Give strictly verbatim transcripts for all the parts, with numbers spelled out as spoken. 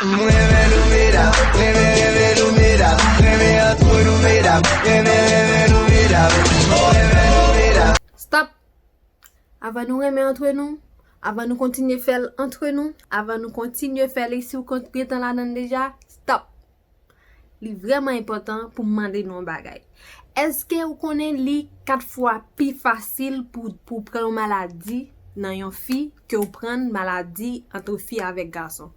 Mwen renmen nou medam, renmen, renmen nou medam, renmen antre nou medam, renmen, renmen nou medam, mwen renmen nou medam. Stop! Avan nou renmen antre nou, avan nou kontinye fè l antre nou, avan nou kontinye fè l, e si w kont gentan ladan l deja, stop! Li vrèman enpòtan pou m mande nou yon bagay. Èske ou konnen li kat fwa pi fasil pou, pou pran yon maladi nan yon fi ke w pran maladi ant fi avèk gason?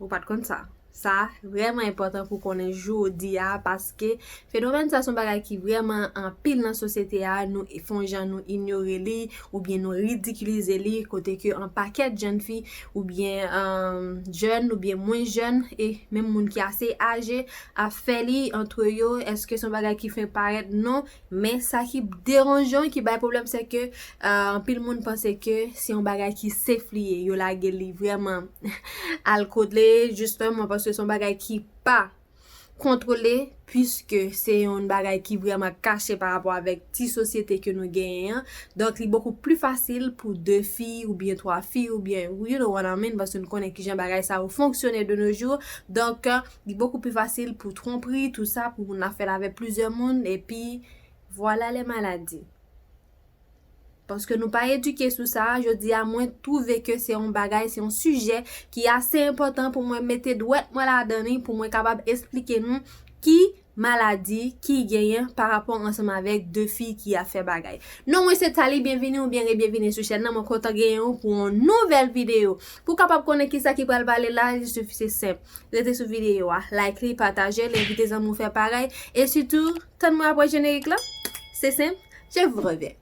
Ou pa t konn sa? Sa vrèman enpòtan pou konnen jodi a, paske fenomèn sa se yon bagay ki vrèman anpil nan sosyete a, nou fè yon jan nou inyore li, oubyen nou ridikilize li, kote ke yon pakèt jèn fi, oubyen, um, jèn, oubyen mwen jèn, e menm moun ki ase aje, ap fè li antre yo. Èske se yon bagay ki fenk parèt? Non, men sa ki deranjan, ki bay pwoblèm, se ke, uh, anpil moun panse ke se yon bagay ki safe li ye, yo lage li vrèman al kote l ye, jisteman paske se yon bagay ki pa kontwole, piske se yon bagay ki vrèman kache pa rapò avèk ti sosyete ke nou genyen an. Donk, li bokou pli fasil pou de fi, oubyen twa fi, oubyen, you know what I mean, paske nou konnen kijan bagay sa yo fonksyone de nos jours. Donk, li bokou pli fasil pou twonpri, tou sa, pou moun nan fè l avèk plizyè moun, epi vwala lè maladi. Paske nou pa edike sou sa, jodi a, mwen twouve ke se yon bagay, se yon sijè ki ase enpòtan pou mwen mete dwèt mwen ladan li, pou mwen kapab esplike nou ki maladi ki genyen pa rapò ansanm avèk de fi ki ap fè bagay. Non, mwen se Thalie, byenvini oubyen rebyenvini sou chèn nan, mwen kontan genyen ou pou yon nouvèl videyo. Pou w kapab konnen kisa ki pral pale la, li sifi, se senp. Rete sou videyo a, like li, pataje l, envite zanmi w fè parèy, e sitou, tann mwen apre jenerik la. Se senp, je vous reviens.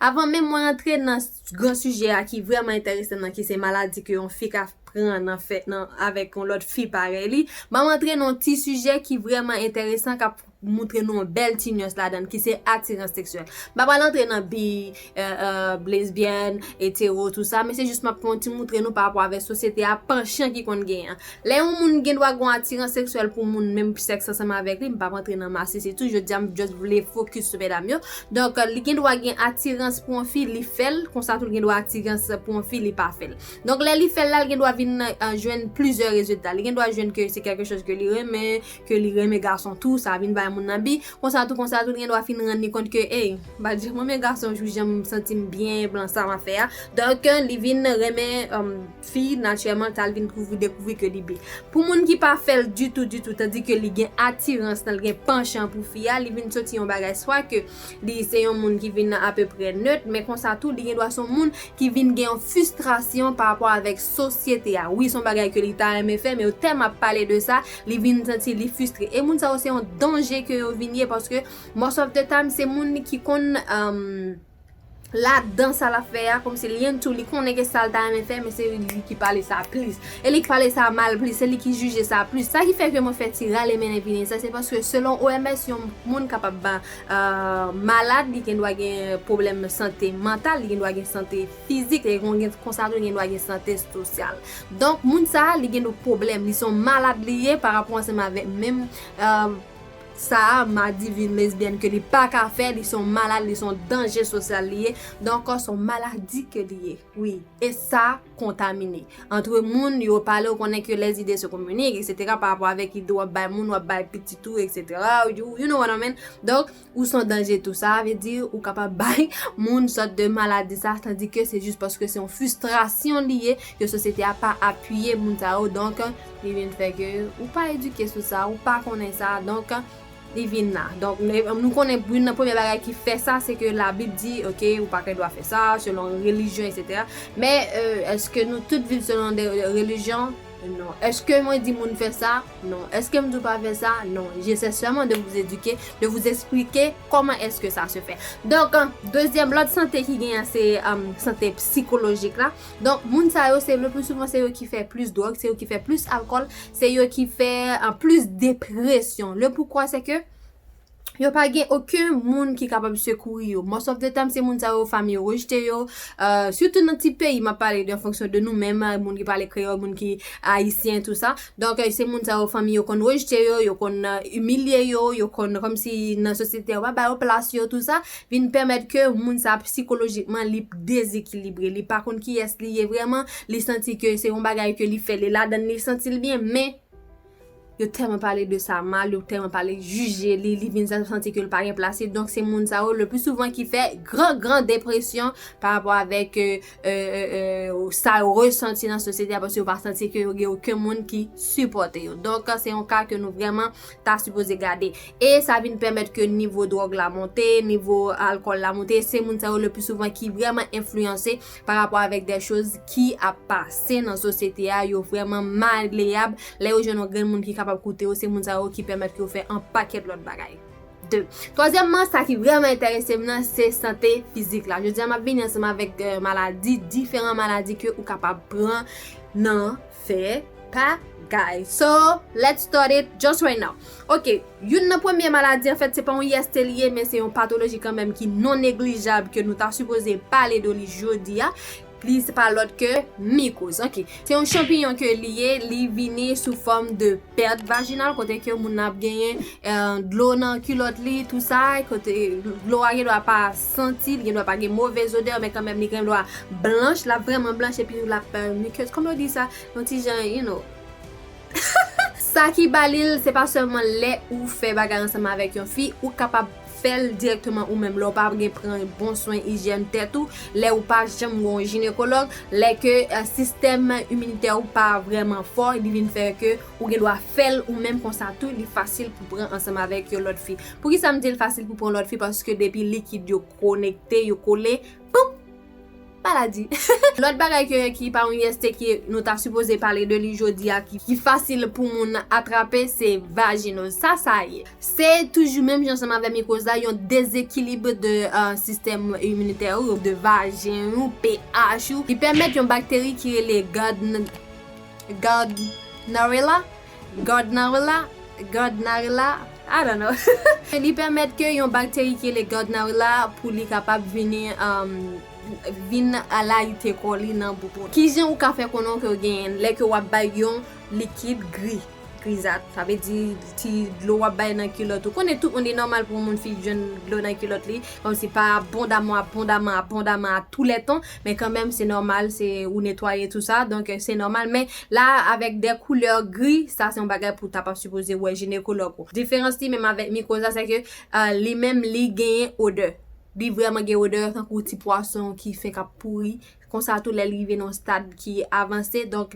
Avan menm mwen antre nan s-, gran sijè a ki vrèman enteresan nan, ki se maladi ke yon fi ka pran nan fè, nan, avèk yon lòt fi parèy li, ban m antre nan yon ti sijè ki vrèman enteresan, k ap moutre nou yon bèl ti nyans ladan l, ki se atirans seksyèl. M pa pral antre nan bi, euh, euh, lesbyèn, etero, tou sa, men se jis m ap fè yon ti moutre nou pa rapò avèk sosyete a, panchan ki konn genyen an. Lè yon moun gen dwa gen yon atirans seksyèl pou moun menm sèks ansanm avèk li, m p ap antre nan masisi tou, jodi a m just vle fokis sou medam yo. Donk, li gen dwa gen atirans pou yon fi, li fè l, konsa tou l gen dwa atirans pou yon fi, li pa fè l. Donk, lè li fè l la, l gen dwa vin, euh, jwenn plizyè rezilta. Li gen dwa jwenn ke se kèke choz ke li renmen, ke li renmen gason tou, sa vin bay moun nan bi. Konsa tou, konsa tou, li gen dwa fin rann li kont ke, ey, m pa di mwen renmen gason, jou jan m santi m byen, plan sa m ap fè a. Donk, li vin renmen, um, fi, natirèlman, sa l vin kouvri, dekouvri ke li bi. Pou moun ki pa fè l ditou, ditou, tandi ke li gen atirans nan, li gen panchan pou fi a, li vin soti yon bagay, swa ke li se yon moun ki vin apeprè nèt, men konsa tou, li gen dwa se yon moun ki vin gen yon fristrasyon pa rapò avèk sosyete a. Wi, se yon bagay ke li ta renmen fè, men yo tèlman ap pale de sa, li vin santi li fristre. E moun sa yo se yon danje ke yo vin ye, paske most of the time, se moun ki konn, um, ladan sa l ap fè a, kòmsi li into, li konnen ke sa l ta renmen fè, men se li ki pale sa plis. E li ki pale sa mal plis, se li ki jije sa plis. Sa ki fè ke mwen fè ti rale mennen vini sa, se paske selon O M S, yon moun kapab, euh, malad, li gen dwa gen pwoblèm sante mantal, li gen dwa gen sante fizik, li gen, konsa tou li gen dwa gen sante sosyal. Donk, moun sa a, li gen yon pwoblèm, li se yon malad li ye pa rapò ansanm avèk menm, euh, sa a, madivin lesbyèn ke li pa ka fè, li se yon malad, li se yon danje sosyal li ye. Donk, se yon maladi ke li ye. Wi, e sa kontamine. Antre moun, yo pale, ou konnen ke les idées se communiquent, et cetera, pa rapò avèk ide w ap bay moun, w ap bay pitit ou, et cetera. You, you know what I mean? Donk, ou se yon danje tou. Sa vle di, ou kapab bay moun sòt de maladi sa, tandi ke se jis paske se yon fristrasyon li ye, ke sosyete a pa apiye moun sa yo. Donk, li vin fè ke ou pa edike sou sa, ou pa konnen sa. Donk, li vin la. Donk, nou konnen youn nan premye bagay ki fè sa, se ke Labib di, oke, ou pa gen dwa fè sa, selon relijyon, et cetera. Men, euh, èske nou tout viv selon de relijyon? Non. Èske mwen di moun fè sa? Non. Èske m di w pa fè sa? Non. J'essaie seulement de vous éduquer, de vous expliquer comment est-ce que ça se fait. Donk, euh, dezyèm, lòt sante ki genyen, se, euh, sante sikolojik la. Donk, moun sa yo, se le plus souvent, se yo ki fè plis dwòg, se yo ki fè plis alkòl, se yo ki fè, euh, plis depresyon. Le poukwa, se ke yo pa gen okenn moun ki kapab sekouri yo. Most of the time, se moun sa yo, fanmi yo rejte yo. Euh, sitou nan ti peyi, m ap pale de, an fonksyon de nou menm, moun ki pale kreyòl, moun ki ayisyen, tou sa. Donk, euh, se moun sa yo, fanmi yo konn rejte yo, yo konn, euh, imilye yo, yo konn kòmsi nan sosyete a, yo pa ba yo plas yo, tou sa. Vin pèmèt ke moun sa sikolojikman li dezekilibre, li pa konn kiyès li ye vrèman, li santi ke se yon bagay ke li fè, li ladan, li santi l byen, men yo tèlman pale de sa mal, yo tèlman pale jije li, li vin santi ke l pa gen plas li. Donk, se moun sa yo, le pli souvan, ki fè gran, gran depresyon pa rapò avèk, euh, euh, euh, euh, sa yo resanti nan sosyete a, paske yo pa santi ke yo gen okenn moun ki sipòte yo. Donk, se yon ka ke nou vrèman ta sipoze gade. E sa vin pèmèt ke nivo dwòg la monte, nivo alkòl la monte. Se moun sa yo, le pli souvan, ki vrèman enfliyanse pa rapò avèk de choz ki ap pase nan sosyete a, yo vrèman maleyab. Lè yo jwenn yon grenn moun ki kapab koute yo, se moun sa yo ki pèmèt ke yo fè yon pakèt lòt bagay. De. Twazyèmman, sa ki vrèman enterese m nan, se sante fizik la. Jodi a, m ap vini ansanm avèk, euh, maladi, diferan maladi ke ou kapab pran nan fè bagay. So, let's start it just right now. Ok, youn nan premye maladi, anfèt, se pa yon I S T li ye, men se yon patoloji kanmenm ki non neglijab ke nou ta sipoze pale de li jodi a. Li se pa lòt ke mikoz. Ok, se yon chanpiyon ke li ye, li vini sou fòm de pèt vajinal, kote ke moun nan ap genyen, euh, dlo nan kilòt li, tou sa, kote dlo a gen dwa pa santi, li gen dwa pa gen move odè, men kanmenm li gen dwa blanch, l ap vrèman blanch, epi l ap, euh, mucus, kòman yo di sa, yon ti jan, you know. Sa ki ba li l, se pa sèlman lè ou fè bagay ansanm avèk yon fi, ou kapab fè l dirèkteman ou menm. Lè w pa gen pran bon swen ijyèn tèt ou, lè ou pa janm wè yon jinekològ, lè ke, euh, sistèm iminitè ou pa vrèman fò, li vin fè ke ou gen dwa fè l ou menm konsa tou, li fasil pou pran ansanm avèk yon lòt fi. Poukisa m di l fasil pou pran lòt fi? Paske depi likid yo konekte, yo kole, poup! Maladi. Lòt bagay ke, ki pa yon I S T ke nou ta sipoze pale de li jodi a, ki, ki fasil pou moun atrape, se vajinoz. Sa, sa ye. Se toujou menm jan ansanm avèk mikoz la, yon dezekilib de, euh, sistèm iminitè ou, de vajen ou, pH ou. Li pèmèt yon bakteri ki rele Gardn-, Gardnerella, Gardnerella, Gardnerella, I don't know. Li pèmèt ke yon bakteri ki rele Gardnerella pou li kapab vini, um, vin alayite kò li nan boubou. Kijan ou ka fè konnen ke w genyen lè ke w ap bay yon likid gri, grizat? Sa vle di ti dlo w ap bay nan kilòt ou. Konnen tout moun, li nòmal pou yon moun fi jwenn dlo nan kilòt li, kòmsi pa abondaman, abondaman, abondaman, à tous les temps, men kanmenm se nòmal, se ou netwaye tou sa, donk se nòmal, men la, avèk de koulè gri, sa se yon bagay pou w ta pa sipoze wè jinekològ ou. Diferans li menm avèk mikoz la, se ke, euh, li menm, li genyen odè. Li vrèman gen odè, tankou ti pwason ki fenk ap pouri. Konsa tou, lè li rive nan yon stad ki avanse, donk,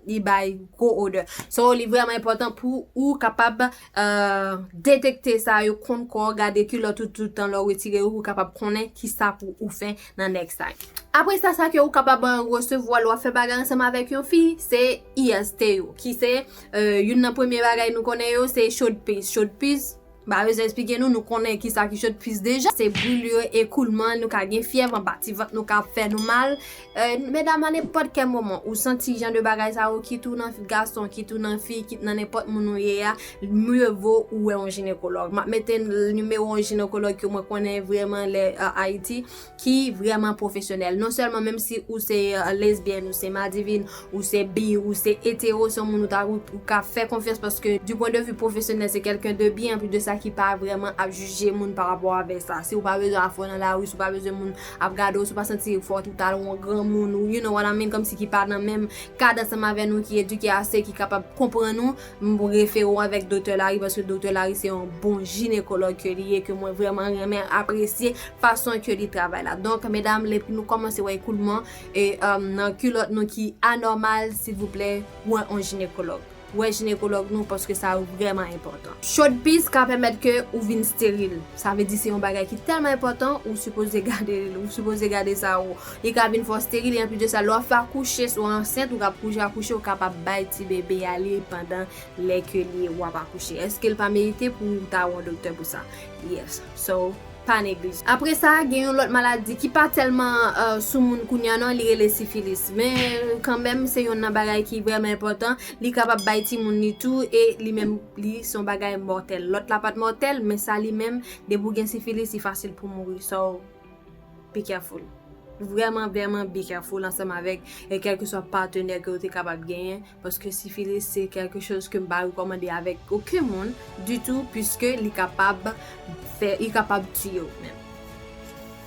li bay gwo odè. So, li vrèman enpòtan pou ou kapab, euh, detekte sa yo, konn kò w, gade kilòt ou tout tan lè w retire yo, pou w kapab konnen kisa pou ou fè nan next time. Apre sa, sa ke ou kapab, euh, resevwa lè w ap fè bagay ansanm avèk yon fi, se I S T yo, ki se, euh, youn nan premye bagay nou konnen yo, se chode pis. Chode pis, m pa bezwen eksplike nou, nou konnen kisa ki chode pis deja. Se brûlure, ekoulman, nou ka gen fyèv, anba ti vant nou ka fè nou mal. Euh, medam, a nenpòt kèl moman, ou santi jan de bagay sa yo, kit ou nan fi, gason, kit ou nan fi, kit nan nenpòt moun ou ye a, mye vo ou wè yon jinekològ. M ap mete n-, nimewo yon jinekològ ke mwen konnen vrèman lè, euh, Ayiti, ki vrèman pwofesyonèl. Non sèlman menm si ou se, euh, lesbyèn, ou se madivin, ou se bi, ou se etero, se yon moun ou ta, ou, ou ka fè konfyans, paske du point de vue professionnel, se quelqu'un de bien, anplis de sa ki pa vrèman ap jije moun pa rapò avèk sa. Si ou pa bezwen afè w nan lari, si ou pa bezwen moun ap gade w, si ou pa santi fò ou t al yon granmoun, ou, you know what I mean, kòmsi ki pa nan menm kad ansanm avè nou, ki edike ase, ki kapab konprann ou, m refere w avèk Doktè Larry, paske Doktè Larry se yon bon jinekològ ke li ye, ke mwen vrèman renmen apresye fason ke li travay la. Donk, medam, lè nou kòmanse wè ekoulman e, um, nan kilòt nou ki anòmal, silvouplè, wè yon jinekològ. Wè jinekològ nou, paske sa vrèman enpòtan. Chode pis ka pèmèt ke ou vin steril. Sa vle di se yon bagay ki tèlman enpòtan, ou sipoze gade, ou sipoze gade sa ou. Li ka vin fè w steril, e anplis de sa, lè w ap fè akouche, si w ansent, ou ap kouche akouche, ou kapab bay ti bebe a li pandan lè ke li w ap akouche. Èske l pa merite pou w ta wè yon doktè pou sa? Yes. So, pa neglije. Apre sa, gen yon lòt maladi ki pa tèlman uh, sou moun kounye a non, li rele sifilis. Men kanmenm, se yon nan bagay ki vrèman enpòtan. Li kapab bay timoun li tou e li menm, li se yon bagay mòtèl. Lòt la pa t mòtèl, men sa li menm, depi w gen sifilis, li fasil pou mouri. So, be careful. Vrèman, vrèman be careful ansanm avèk e kèlkeswa patnè ke w te kapab genyen, paske sifilis se kèlke choz ke m pa rekòmande avèk okenn moun ditou, piske li kapab fè, li kapab tiye w menm.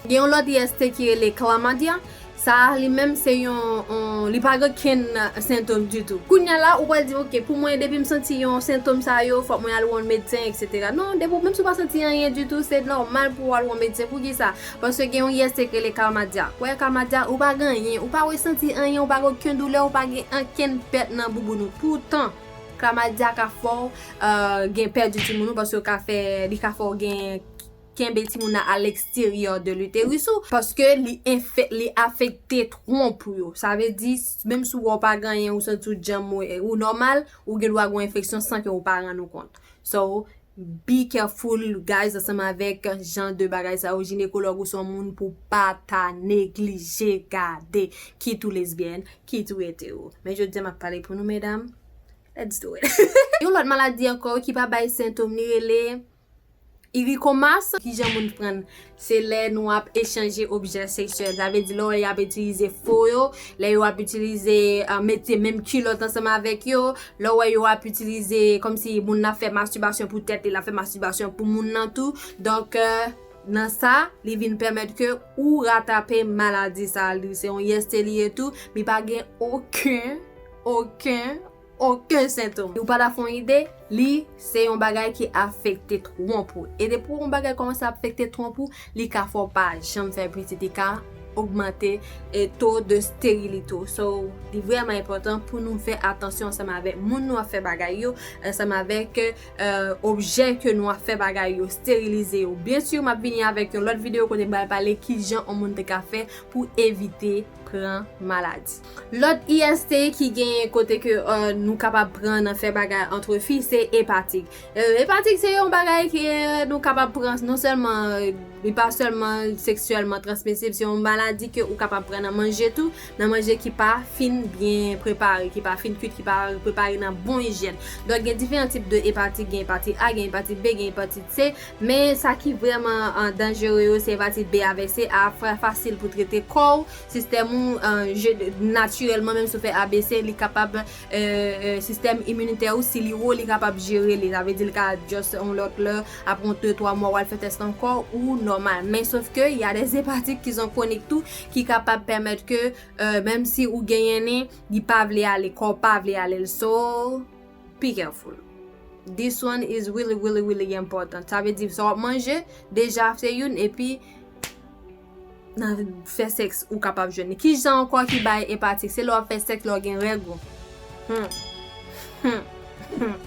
Gen yon lòt I S T ki rele chlamydia. Sa a li menm se yon, yon li pa gen okenn sentòm ditou. Kounye a la, ou pral di, "Ok, pou mwen, depi m santi yon sentòm sa yo, fòk mwen al wè yon medsen, et cetera" Non, depi, menm si w pa santi anyen ditou, se nòmal pou w al wè yon medsen. Poukisa? Paske gen yon I S T ki rele chlamydia. Wè, chlamydia, ou pa gen anyen, ou pa resanti anyen, ou pa gen okenn doulè, ou pa gen okenn pèt nan bouboun ou. Poutan, chlamydia ka fè w uh, gen pèdi timoun ou, paske ka fè, li ka fè w gen kenbe timoun nan a leksteryè de l'utérus ou, paske li enfè, li afekte twonp ou yo. Sa vle di, menm si w pa gen anyen, ou santi w djanm, ou, ou nòmal, ou gen dwa gen enfeksyon san ke ou pa rann ou kont. So, be careful, guys, ansanm avèk jan de bagay sa yo. Jinekològ ou se yon moun pou pa ta neglije gade, kit ou lesbyèn, kit ou etero. Men jodi a, m ap pale pou nou, medam. Let's do it. Yon lòt maladi ankò ki pa bay sentòm, li rele irikomas. Kijan moun pran l? Se lè nou ap echanje objè seksyèl. Sa vle di, lè w wè y ap itilize fo yo, lè yo ap itilize, uh, mete menm kilòt ansanm avèk yo, lè w wè yo ap itilize kòmsi moun nan ap fè mastibasyon pou tèt li, l ap fè mastibasyon pou moun nan tou. Donk, uh, nan sa, li vin pèmèt ke ou ratrape maladi sa. Li se yon I S T li ye tou, li pa gen okenn, okenn, okenn sentòm. Ou pa ta fè yon ide, li se yon bagay ki afekte twonp ou. E depi yon bagay kòmanse afekte twonp ou, li ka fè w pa janm fè pitit, li ka ogmante e to de sterilite w. So, li vrèman enpòtan pou nou fè atansyon ansanm avèk moun nou ap fè bagay yo, ansanm avèk uh, objè ke nou ap fè bagay yo, sterilize yo. Byen si, m ap vini avèk yon lòt videyo kote m pral pale kijan yon moun te ka fè pou evite pran maladi. Lòt I S T ki genyen kote ke uh, nou kapab pran nan fè bagay antre fi, se epatik. Uh, epatik se yon bagay ke uh, nou kapab pran non sèlman uh, li pa sèlman seksyèlman transmisib, se yon maladi ke ou kapab pran nan manje tou, nan manje ki pa fin byen prepare, ki pa fin kuit, ki pa prepare nan bon ijyèn. Donk, gen diferan tip de epatit, gen epatit A, gen epatit B, gen epatit C, men sa ki vrèman uh, danjere yo, se epatit B avèk C a, fasil pou trete kò w, sistèm ou, uh, natirèlman, menm si w fè A B C, li kapab sistèm iminitè ou, si li wo, li kapab jere li. Sa vle di l ka just yon lòt lè, apre yon de twa mwa, w al fè tès ankò, ou nòmal. Men sof ke y a des hépatites ki son kwonik tou, ki kapab pèmèt ke, uh, menm si ou genyen li, li pa vle ale, kò w pa vle ale l. So, be careful. This one is really, really, really important. Sa vle di, sa w ap manje, deja se youn, epi nan fè sèks ou kapab jwenn li. Ki jan ankò ki bay epatik? Se lè w ap fè sèks, lè w gen règ ou. Hmm. Hmm. Hmm.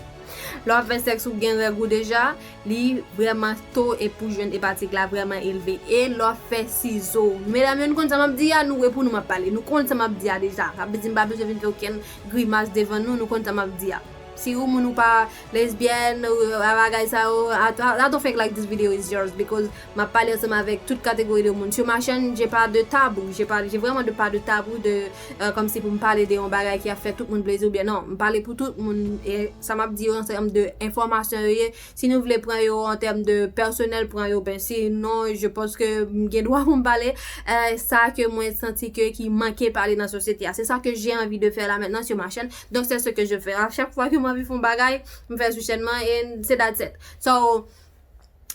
Lè w ap fè sèks ou gen règ ou deja, li vrèman to e pou jwenn epatik la vrèman elve. E lè w ap fè sizo. Medam yo, nou konn sa m ap di a, nou e pou nou m ap pale. Nou konn sa m ap di a deja. Sa vle di m pa bezwen vin fè okenn grimas devan nou, nou konn sa m ap di a. Si ou moun ou pa lesbyèn, ou a bagay sa yo, I, I, I don't think like this video is yours because m ap pale ansanm avèk tout kategori de moun. Sur ma chaîne, j'ai pas de tabou. J'ai pas, j'ai vraiment de, pas de tabou de, euh, kòmsi pou m pale de yon bagay ki ap fè tout moun plezi oubyen non. M pale pou tout moun e sa m ap di yo an tèm de enfòmasyon yo ye. Si nou vle pran yo an tèm de pèsonèl, pran yo, ben si non, je pense que m gen dwa pou m pale, euh, sa ke mwen santi ke ki manke pale nan sosyete a. C'est ça que j'ai envie de faire là maintenant sur ma chaîne. Donc, c'est ce que je fais. À chaque fois que m anvi fè yon bagay, m fè sou chèn mwen, and c'est that's it. So,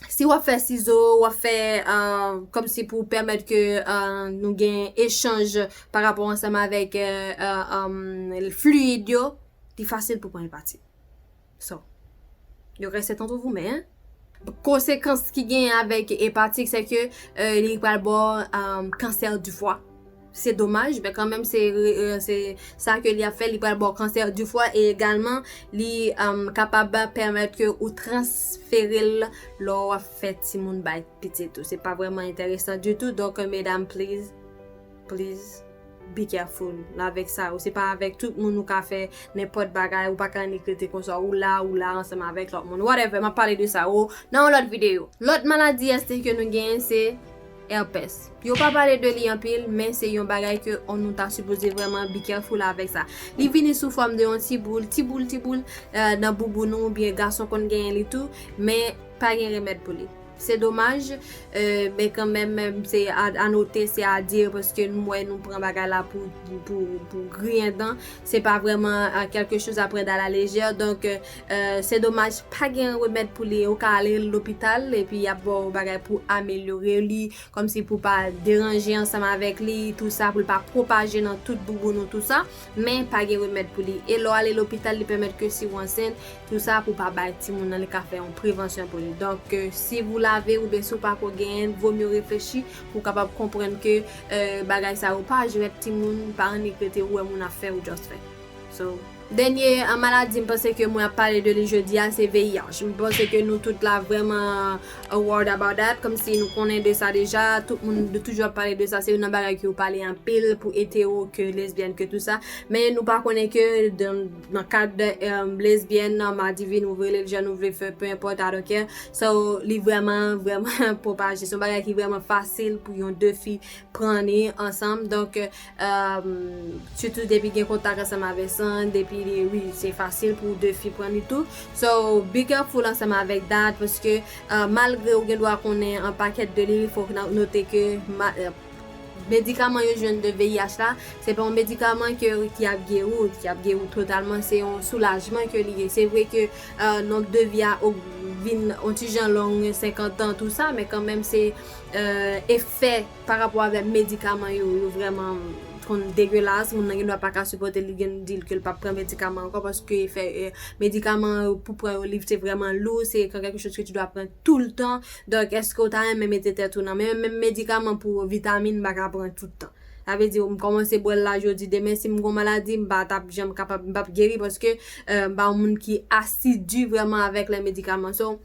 si w ap fè sizo, w ap fè, euh, kòmsi pou pèmèt ke, euh, nou gen echanj pa rapò ansanm avèk, euh, euh, euh, fliyid yo, li fasil pou pran epatit. So, le reste est entre vos mains, hein. Konsekans ki genyen avèk epatik, se ke, euh, li pral ba w, euh, kansè du foie. Se domaj, men kanmenm se, euh, se sa ke li ap fè, li pral ba w kansè du foie e egalman li, euh, kapab pèmèt ke ou transfere l lè w ap fè timoun bay pitit ou. Se pa vrèman enteresan ditou. Donk, medam, please, please, Be careful avèk sa yo. Se pa avèk tout moun ou ka fè nenpòt bagay, ou pa ka annik rete konsa, ou la, ou la ansanm avèk lòt moun. Whatever, m ap pale de sa yo nan yon lòt videyo. Lòt maladi S T I ke nou genyen se herpès. Yo pa pale de li anpil, men se yon bagay ke on nou ta sipoze vrèman be careful avèk sa. Li vini sou fòm de yon ti boul, ti boul, ti boul, euh, nan bouboun ou, oubyen gason konn genyen li tou, men pa gen remèd pou li. Se domaj, euh, men kanmenm, se a, a note, se a dire, paske nou wè nou pran bagay la pou, pou, pou griyen dan. Se pa vrèman, euh, quelque chose à prendre à la légère. Donk, euh, se domaj, pa gen remèd pou li. Ou ka ale lopital, epi y ap ba w bagay pou amelyore li, kòmsi pou pa deranje ansanm avèk li, tou sa, pou l pa pwopaje nan tout bouboun ou, tou sa. Men pa gen remèd pou li. E lè w ale lopital, li pèmèt ke si w ansent, tou sa, pou pa bay timoun nan, li ka fè yon prevansyon pou li. Donk, euh, si vous l'avez oubyen si w pa ko genyen, vo mye reflechi pou w kapab konprann ke, euh, bagay sa yo pa jwèt, timoun, pa annik rete ou wè moun ap fè, ou just fè. So, dènye, euh, maladi, m panse ke mwen ap pale de li jodi a, se V I H. M panse ke nou tout la vrèman, uh, worried about that, kòmsi nou konnen de sa deja, tout moun toujou ap pale de sa, se youn nan bagay ke yo pale anpil pou etero, ke lesbyèn, ke tou sa. Men nou pa konnen ke nan, nan kad, euh, lesbyèn, nan madivin, ou vle lejèn, ou vle fè, peu importe, I don't care. So, li vrèman, vrèman pwopaje. Se yon bagay ki vrèman fasil pou yon de fi pran li ansanm. Donk, euh, sitou depi gen kontak ansanm avèk san, depi li, wi, se fasil pou de fi pran li tou. So, be careful ansanm avèk dat, paske, euh, malgre ou gen dwa konnen an pakèt de li, fòk n a note ke ma-, euh, medikaman yo jwenn de V I H la, se pa yon medikaman ke, ki ap geri w, ki ap geri w totalman, se yon soulajman ke li ye. Se vre ke, euh, nonb de vi a og-, vin yon ti jan long, senkant an, tou sa, men kanmenm se, euh, efè pa rapò avèk medikaman yo, yo vrèman konn degelas, moun nan gen dwa pa ka sipòte li, gen di l ke l p ap pran medikaman ankò, paske efè, euh, medikaman yo pou pran yo, li se vrèman lou, se quelque chose que tu dois prendre tout le temps. Donk, èske w ta renmen mete tèt ou nan men, menm medikaman pou vitamin, m pa ka pran tout tan. Sa vle di, m kòmanse bwè l la jodi, demen, si m gon maladi, m pa t ap janm kapab, m p ap geri, paske, euh, m pa yon moun ki asidi vrèman avèk lè medikaman. So,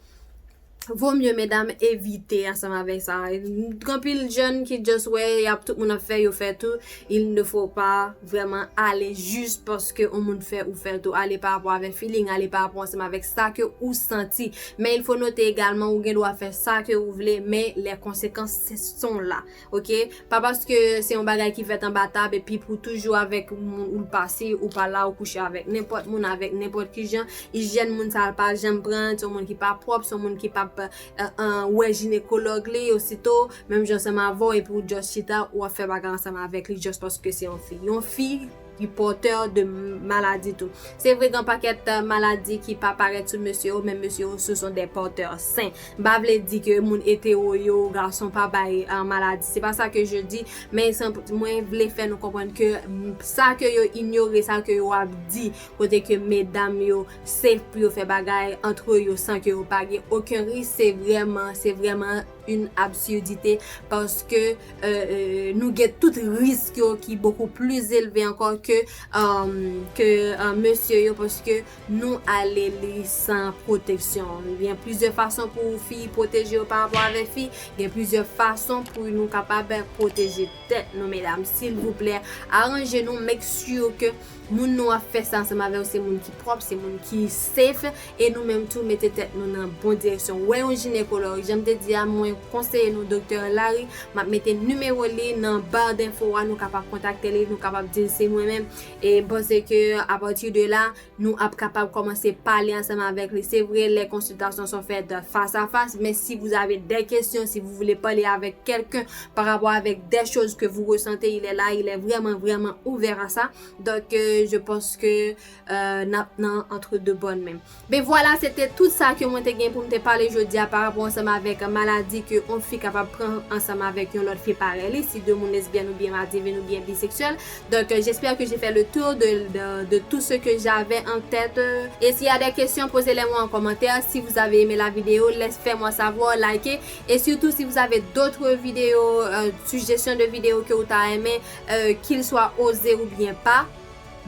vo mye, medam, evite ansanm avèk sa. Gen anpil jèn ki just wè, y ap, tout moun ap fè, yo fè tou. Il ne faut pas vraiment aller juste parce que yon moun fè, ou fè tou. Ale pa rapò avèk feeling, ale pa rapò ansanm avèk sa ke ou santi. Men il faut noter également, ou gen dwa fè sa ke ou vle, men les conséquences sont là, ok? Pa paske se yon bagay ki fèt anba tab, epi pou toujou avèk moun ou l pase, ou pa la, ou kouche avèk nenpòt moun, avèk nenpòt ki jan. Ijyèn moun sa a pa janm pran, se yon moun ki pa pwòp, se yon moun ki p ap, euh, euh, wè jinekològ li osito, menm jan ansanm avè w, epi ou just chita, ou ap fè bagay ansanm avèk li, just paske se yon fi. Yon fi ki pòtè de maladi tou. Se vre, gen pakèt, euh, maladi ki pa parèt sou mesye yo, men mesye yo, ce sont des porteurs sains. M pa vle di ke moun etero yo, gason pa bay, euh, maladi. Se pa sa ke je di, men san-, mwen vle fè nou konprann ke, mm, sa ke yo inyore, sa ke yo ap di, kote ke medam yo safe pou yo fè bagay antre yo san ke yo pa gen okenn risk, se vrèman, se vrèman une absurdité, paske, euh, euh, nou gen tout risk yo ki beaucoup plus élevé ankò ke, euh, ke, euh, mesye yo, paske nou ale li san pwoteksyon. Gen plizyè fason pou fi pwoteje yo pa rapò avèk fi, gen plizyè fason pou nou kapab pwoteje tèt nou, medam. Silvouplè, aranje nou, make sure ke moun nou ap fè sa ansanm avè yo se moun ki pwòp, se moun ki safe, e nou menm tou mete tèt nou nan bon direksyon. Wè yon jinekològ, jan m te di a, mwen konseye nou Doktè Larry, m ap mete nimewo li nan ba denfo a, nou kapab kontakte li, nou kapab di l se mwen menm, e m panse ke apati de la, nou ap kapab kòmanse pale ansanm avèk li. Se vre, les consultations sont faites face à face, mais si vous avez des questions, si vous voulez parler avec quelqu'un par rapport avec des choses que vous ressentez, il est là, il est vraiment, vraiment ouvert à ça. Donc, euh, je pense que, euh, n ap nan entre de bonnes mains. Ben voilà, se te tout sa ke mwen te gen pou m te pale jodi a pa rapò ansanm avèk maladi ke yon fi kapab pran ansanm avèk yon lòt fi parèy li, si de moun lesbyèn oubyen madivin oubyen biseksyèl. Donc, euh, j'espère que j'ai fait le tour de, de, de tout ce que j'avais en tête, euh, et s'il y a des questions, posez-les-moi en commentaire. Si vous avez aimé la vidéo, laissez, faites-moi savoir, likez. Et surtout, si vous avez d'autres vidéos, euh, suggestions de vidéos que ou ta renmen, euh, qu'il soit osé oubyen pa,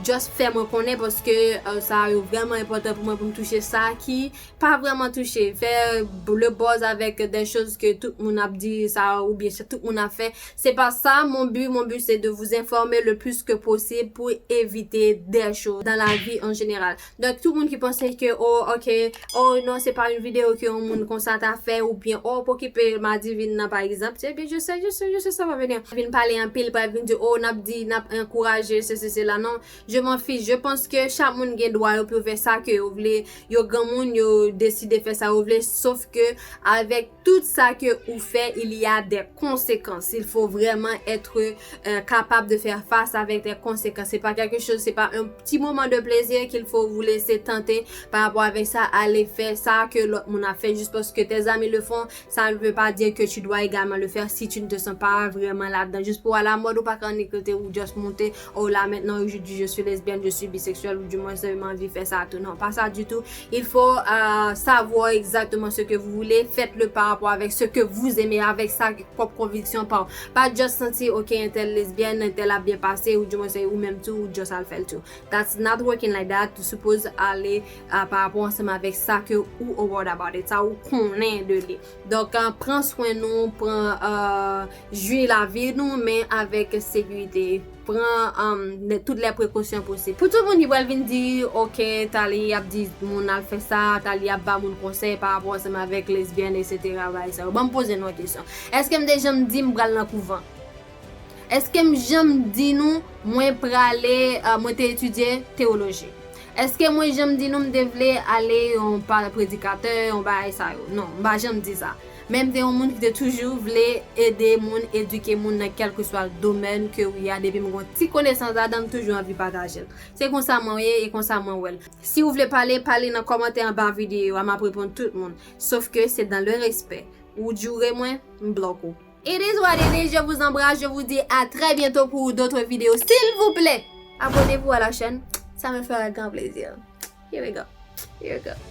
Just fè mwen konnen paske euh, sa yo vrèman enpòtan pou mwen pou m touche sa ki pa vrèman touche. Fè le buzz avec des choses que tout moun ap di sa oubyen tout moun ap fè. C'est pas ça mon but. Mon but c'est de vous informer le plus que possible pour éviter des choses dans la vie en général. Donk tout moun ki panse ke oh ok, oh non, se pa yon videyo ke yon moun konsa ta fè oubyen oh pa okipe Madivin nan pa egzanp. Ebyen je sais, je sais, je sais ça va venir. Vin pale anpil, pa vin di oh n ap di n ap ankouraje se se se la non. Je m'en fiche. Je pense que chak moun gen dwa yo pou yo fè sa ke yo vle. Yo granmoun, yo deside fè sa yo vle. Sof ke avèk tout sa ke ou fè, il y a des conséquences. Il faut vraiment être euh, capable de faire face avec des conséquences. C'est pas quelque chose, c'est pas un petit moment de plaisir qu'il faut vous laisser tenter par rapport avec ça. Allez faire ça que l'autre moun a fait juste parce que tes amis le font. Ça ne veut pas dire que tu dois également le faire si tu ne te sens pas vraiment là-dedans. Juste pour à la mode ou pas quand écouter ou just monter. Oh là maintenant aujourd'hui je suis lesbienne, je suis bisexuelle ou du moins j'ai envie de faire ça tout. Non, pas ça du tout. Il faut euh, savoir exactement ce que vous voulez. Faites-le par rapport avec ce que vous aimez, avec sa propre conviction. Pas, pas just sentir ok, un tel lesbienne, un tel a bien passé ou du moins c'est ou même tout ou just al faire tout. That's not working like that. Tu suppose aller euh, par rapport ensemble avec ça que ou aware about it, ça ou connaît de lui. Donc euh, prends soin nous, prends euh, jouir la vie nous, mais avec sécurité. Pran um, tout lè prekosyon posib. Pou tout moun ki pral vin di, ok, Tali ap di moun al fè sa, Tali ap ba moun konsèy pa rapò ansanm avèk lesbyèn, etsetera bagay sa yo. Ban m poze nou yon kesyon. Èske m te janm di m pral nan kouvan? Èske m janm di nou mwen prale, uh, mwen te etidye teyoloji? Èske mwen janm di nou m te vle ale yon pa predikatè, yon bagay sa yo? Non, m pa janm di sa. Men m te yon moun ki te toujou vle ede moun, edike moun nan kèlkeswa domèn ke w ye a, depi m gon ti konesans ladan, m toujou anvi pataje l. Se konsa mwen ye e konsa mwen wè l. Si w vle pale, pale nan kòmantè anba videyo a, m ap reponn tout moun. Sof ke se dans le respect. Ou joure mwen, m bloke w. It is what it is, je vous embrasse, je vous dis à très bientôt pour d'autres vidéos. S'il vous plaît, abonnez-vous à la chaîne, ça me fera grand plaisir. Here we go. Here we go.